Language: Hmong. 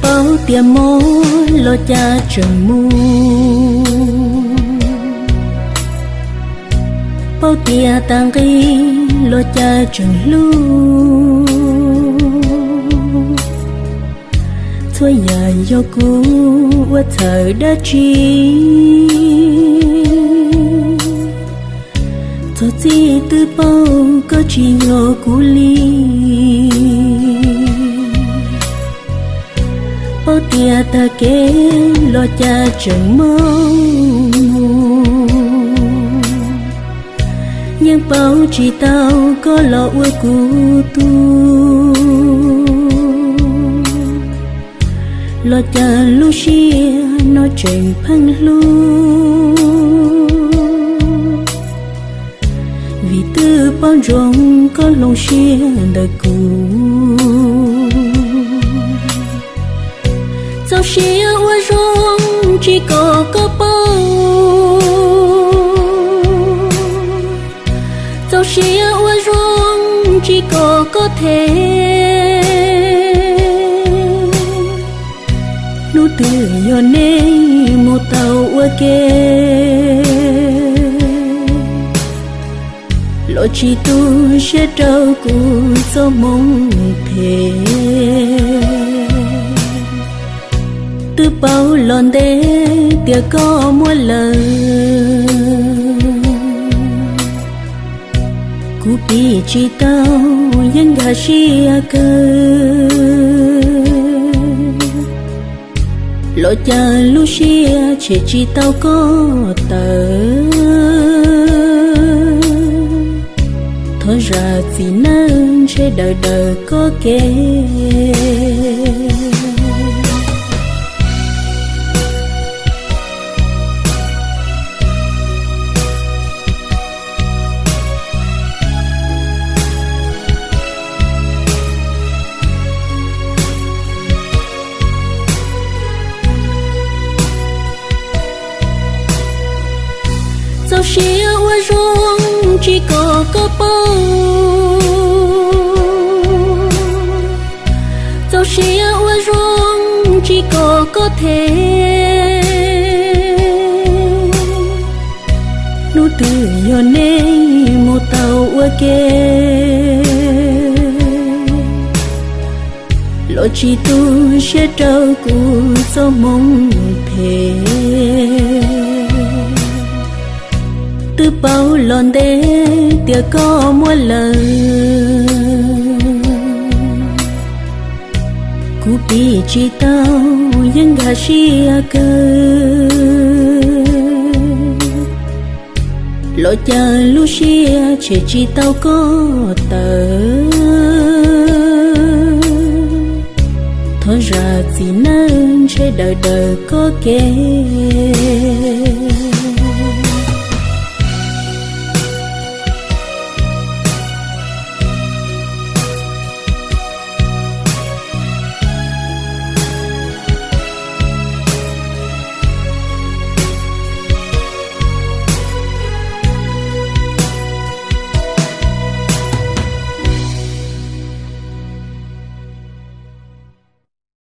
Paub tias mob los cas tseem mus, paub tias tag nqi los cas tseem hlub. Txhua yam yog kuv ua txhawm dab tsi, txog txij twb paub koj tsis yog kuv li. Paub tias tag kev los cas tseem mob mus, yeej paub tsis tau koj los ua kuv tug, los cas lub siab no tseem pheej hlub. Vim twb paub ntsoov koj hloov siab ntawm kuv, txaus siab ua zoo tsis kom koj paub, txaus siab ua zoo tsis kom koj them. Hnub twg yog nej mus tau ua ke, los tsis tu siab rau kuv txoj hmoo phem. Twb paub los ntev tias koj muaj lawm, kuv piv tsis tau yeej nkag siab kawg. Los cas lub siab tshem tsis tau koj tawm, thov zam txim nawb ntshe daws daws koj kev. Txaus siab ua zoo tsis kom koj paub, txaus siab ua zoo tsis kom koj them. Hnub twg yog nej mus tau ua ke, los tsis tu siab rau kuv txoj hmoo phem. Twb paub los ntev tias koj muaj lawm, kuv piv tsis tau yeej nkag siab kawg. Los cas lub siab tshem tsis tau koj tawm, thov zam txim nawb ntshe daws daws koj kev.